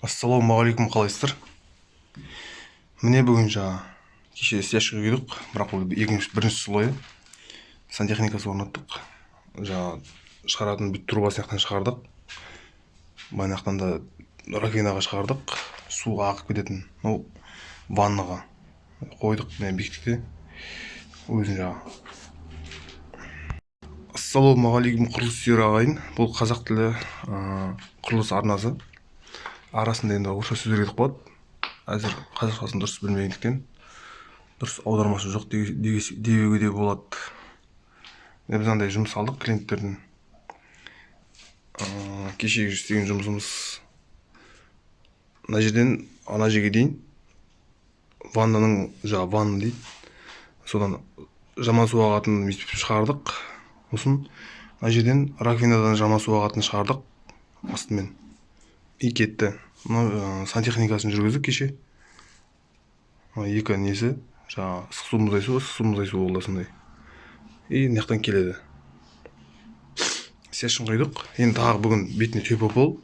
Ассалаумағалейкум, қалайсыздар? Міне, бүгін жаңа кеше стяжка құйдық, бірақ ол екінші, бірінші слойы. Сантехникасы орнаттық. Жаңа шығаратын бүт трубасын жақтан шығардық. Мына жақтан да раковинаға шығардық. Су ағып кететін. Мынау ваннаға қойдық, міне, бекіттік те. Өзін жаңа. Ассалаумағалейкум, құрылыс сүйер ағайын. Бұл қазақ тілі құрылыс арнасы. Арасында енді орысша сөздер кетіп қалады. Әзір қазақшасын дұрыс білмегендіктен дұрыс аудармасы жоқ деуге де болады. Біз андай жұмыс алдық клиенттерден. Кешегі істеген жұмысымыз мына жерден ана жерге дейін ваннаның, жаңағы ванна дейді, содан жаман су ағатын бүйтіп шығардық. Сосын мына жерден раковинадан жаман су ағатын шығардық астымен. И кетті. Мынау сантехникасын жүргіздік кеше. Мына екі несі, жаңағы ыстық су, мұздай су, ыстық су, мұздай су, ол да сондай. И мына жақтан келеді. Стяжканы құйдық. Енді тағы бүгін бетіне теплый пол,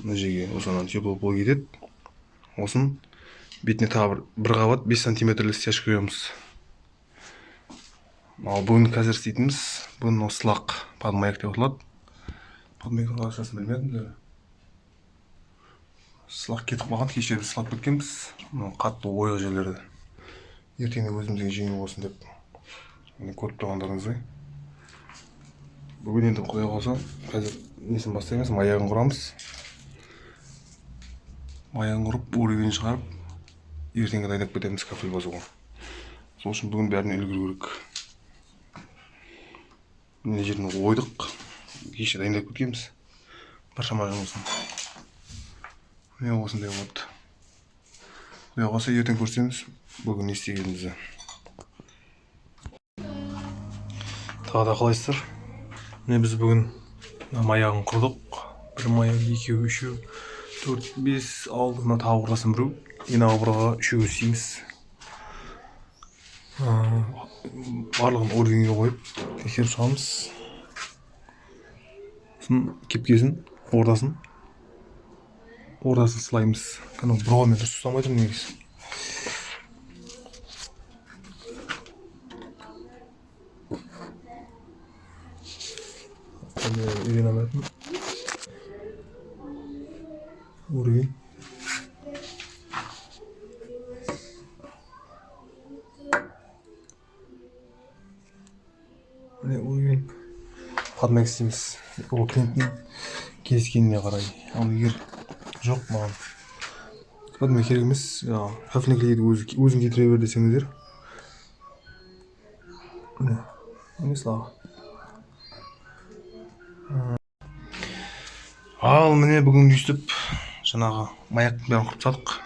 мына жерге осыдан теплый пол кетеді. Осын бетіне тағы бір қабат 5 сантиметрлі стяжка құямыз. Ал бүгін қазір істейтініміз, бүгін осы сылақ под маяк деп аталады. Под маяк қазақшасын білмедім де. Сылақ кетіп қалған, кеше біз сылап кеткенбіз. Мынау қатты ойық жерлерді. Ертеңіне өзімізге жеңіл болсын деп. Міне, көріп тұрғандарыңыздай. Бүгін енді құдай қаласа қазір несін бастаймыз, маягын құрамыз. Маягын құрып, уровень шығарып, ертеңге дайындап кетеміз кафель басуға. Сол үшін бүгін бәріне үлгеру керек. Мына жерін ойдық. Кеше дайындап кеткенбіз. Біршама жұмысын. Міне, осындай болады. Құдай қаласа, ертең көрсеміз бүгін не істегенімізді. Тағы да қалайсыздар? Міне, біз бүгін мына маягын құрдық. Бір маяк, екеу, үшеу, төрт, бес, алты, мына тағы ортасын біреу. Ең қабырғаға үшеу істейміз. Барлығын уровеньге қойып тексеріп шығамыз. Сосын кепкесін, ортасын сылаймыз. Кәдімгі бұраумен дұрыс ұстамай тұрмын негізі. Үйрене алмайтын уровень. Міне, уровень под маяк істейміз. Ол клиенттің келіскеніне қарай. Ал егер жоқ, маған под маяк керек емес, жаңағы кафельный клейді өзің кетіре бер десеңіздер, міне, міне сылағы. Ал міне, бүгін өйстіп жаңағы маяктың бәрін құрып тастадық.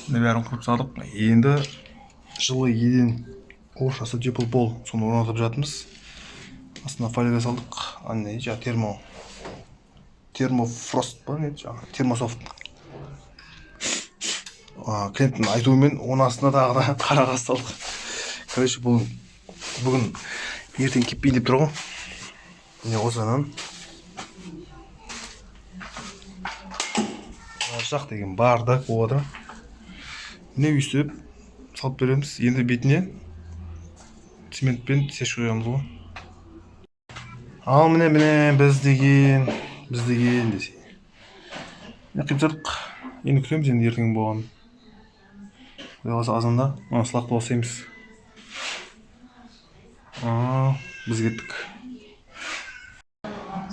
Міне, бәрін құрып тастадық. Енді жылы еден, орысшасы теплый пол, соны орнатып жатырмыз. Астына фольга салдық. Ана жаңағы термофрост па, не жаңағы термософт. Клиенттің айтуымен оның астына тағы да қара қағаз салдық. Короче, бұл бүгін ертең кеппейін деп тұр ғой. Міне, осыдан жақ деген бардак болып жатыр. Міне, өйстіп салып береміз. Енді бетіне цементпен стяжка құямыз ғой. Ал міне, міне, біз деген десе. Міне, құйып тастадық. Енді күтеміз енді ертең болғанын. Құдай қаласа, азанда мына сылақты бастаймыз. Біз кеттік.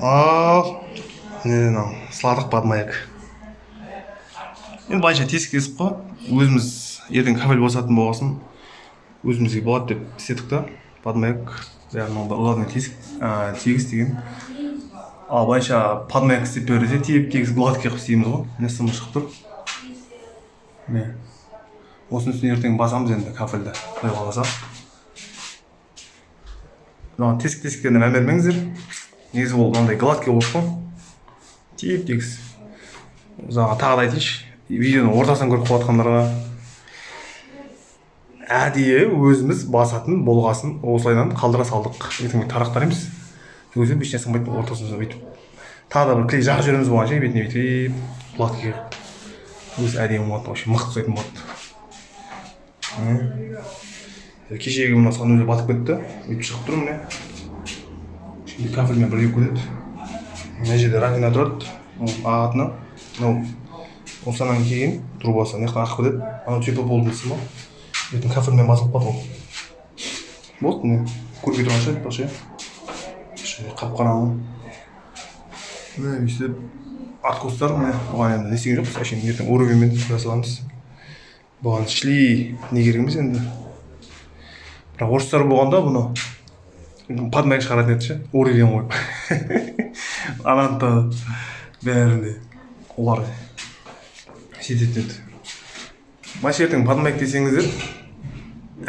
Ал міне, мынау сыладық под маяк. Енді былайша тесік тесік қой. Өзіміз ертең кафель басатын болғасын өзімізге болады деп істедік та. Под маяк бәрін главный тесік, тегіс деген. Ал былайша под маяк істеп бер десе, теп тегіс гладкий қылып істейміз ғой. Міне, сымы шығып тұр. Міне. Осының үстіне ертең басамыз енді кафельді, құдай қаласа. Мына тесік тесіктеріне мән бермеңіздер. Негізі ол мынандай гладкий болып қой. Теп тегіс. Жаңа тағы да айтайыншы, видеоның ортасынан көріп қалыватқандарға әдейі өзіміз басатын болғасын осылайдан қалдыра салдық. Ертең тарақтар емес. Сол кезде ешнәрсе сынбайды, ортасын бүйтіп тағы да бір клей жағып жібереміз болғанша бетіне бүйтіп. Гладкий өзі әдемі болады, вообще мықты ұстайтын болады. Міне. Кешегі мына санузел батып кетті, өйтіп шығып тұр міне. Şimdi кафельмен бірге кетеді. Мына жерде раковина тұрады, ағатыны. Мынау осыдан кейін трубасы мына жақтан ағып кетеді. Анау теплый полдың сымы. Ертең кафельмен басылып қалады ол. Болды міне. Көрпе тұрған шығар, айтпақшы, иә. Ішінде қап-қараңғы. Міне өйстіп откостар міне. Бұған енді не істеген жоқпыз, әшейін ертең уровеньмен құя саламыз. Бұған шли не керек емес енді. Бірақ орыстар болғанда бұны под маяк шығаратын еді ше, уровень қойып. Ананы да бәрінде олар сөйтетін еді. Вообще ертең под маяк десеңіздер,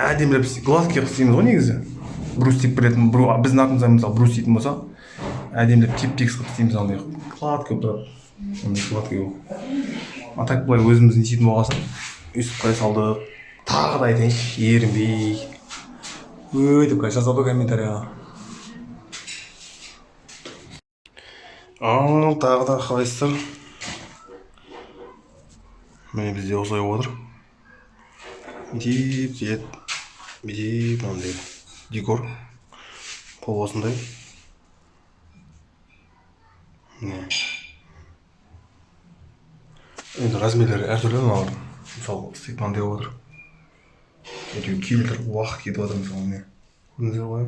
әдемілеп гладкий қылып істейміз ғой негізі. Брус істеп беретін, біздің атымыздан мысалы брус істейтін болса, әдемілеп теп тегіс қылып істейміз, андай гладкий болып тұрады. Андай гладкий болып. А так былай өзіміз не істейтін болған соң, өйстіп қоя салдық. Тағы да айтайыншы, ерінбей. Өй деп қазір жазады ғой комментарияға. Ал тағы да қалайсыздар? Міне бізде осылай болып отыр. Бүйтіп келеді, бүйтіп мынандай декор. Пол осындай. Міне. Енді размерлері әртүрлі мыналардың. Мысалы, стик мынандай болып отыр. Әйтеуір келтіріп уақыт кетіп жатыр мысалы міне. Көрдіңіздер ғой.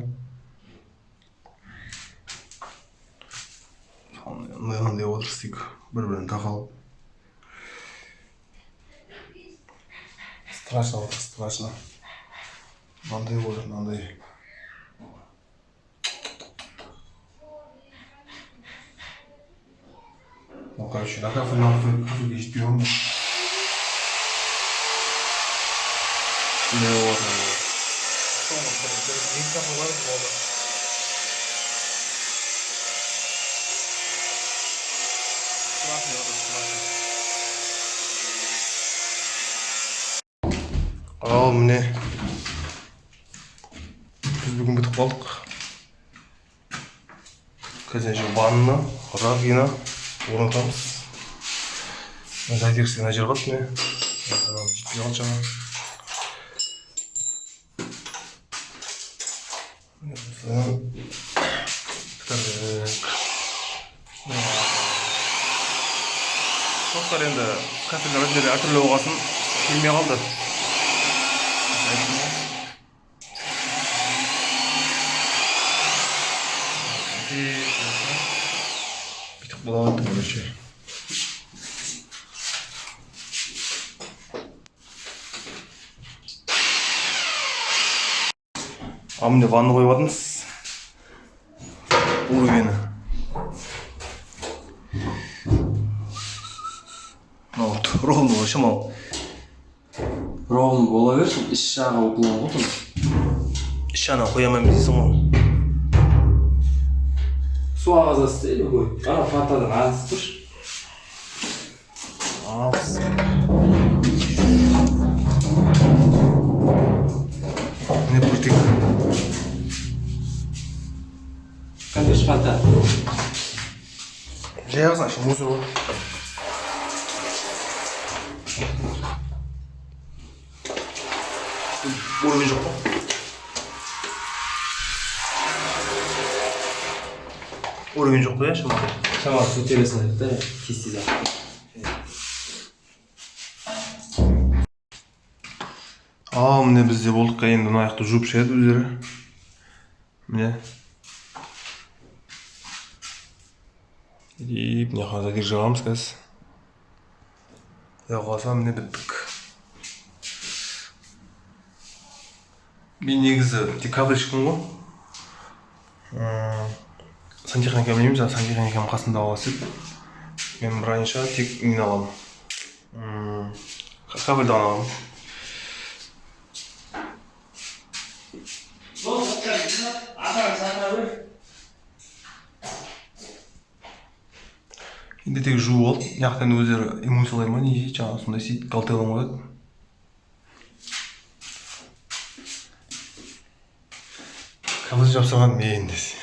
Мынандай мынандай болып отыр стик. Бір-бірін тақалып. Страшно отыр, страшно. Мынандай болып отыр, мынандай. Ну, короче, на кафе, на кафе, кафеге жетпей қалдым. Не болады. Екі кафе бар болды. Страшно отыр, страшно. Ал міне біз бүгін бітіп қалдық. Қазір же ванна, раковина орнатамыз. Затирсіз мына жер қалды міне. Жетпей қалды жаңа. Міне осыдан бітірдік. Достар, енді кафелер размері әртүрлі болғасын келмей қалды. Бүйтіп болады, короче. А міне ванна қойып жатырмыз. Уровені. Мынау ровно ғой шамалы. Ровно бола берсін, іш жағы уклон ғой бұның. Іш жағынан қоя алмаймыз дейсің ғой. Су ағызасы да любой. Ана фонтанның ағызы тұршы. Алпыс. Міне пультик. Қандай фонтан? Жай ағызына әшейін мусор ғой. Уровень жоқ қой. Уровень жоқ қой, иә, шамалы. Шамалы көтере салайық та, тез тез ақ. Ал міне бізде болдық, енді мына жақты жуып шығады өздері. Міне. Деп, мына жаққа задир жағамыз қазір. Құдай қаласа, міне біттік. Мен негізі тек кафельщикпін ғой. Сантехника білмейміз, а сантехникам қасында аласы еді. Мен бірінші тек нені аламын. Кафельді ғана аламын. Енді тек жуып алып, мына жақтан өздері эмульсиялай ма, не дейді, жаңағы сондай істейді, галтелін қояды. Кафель жапсырған мен десе.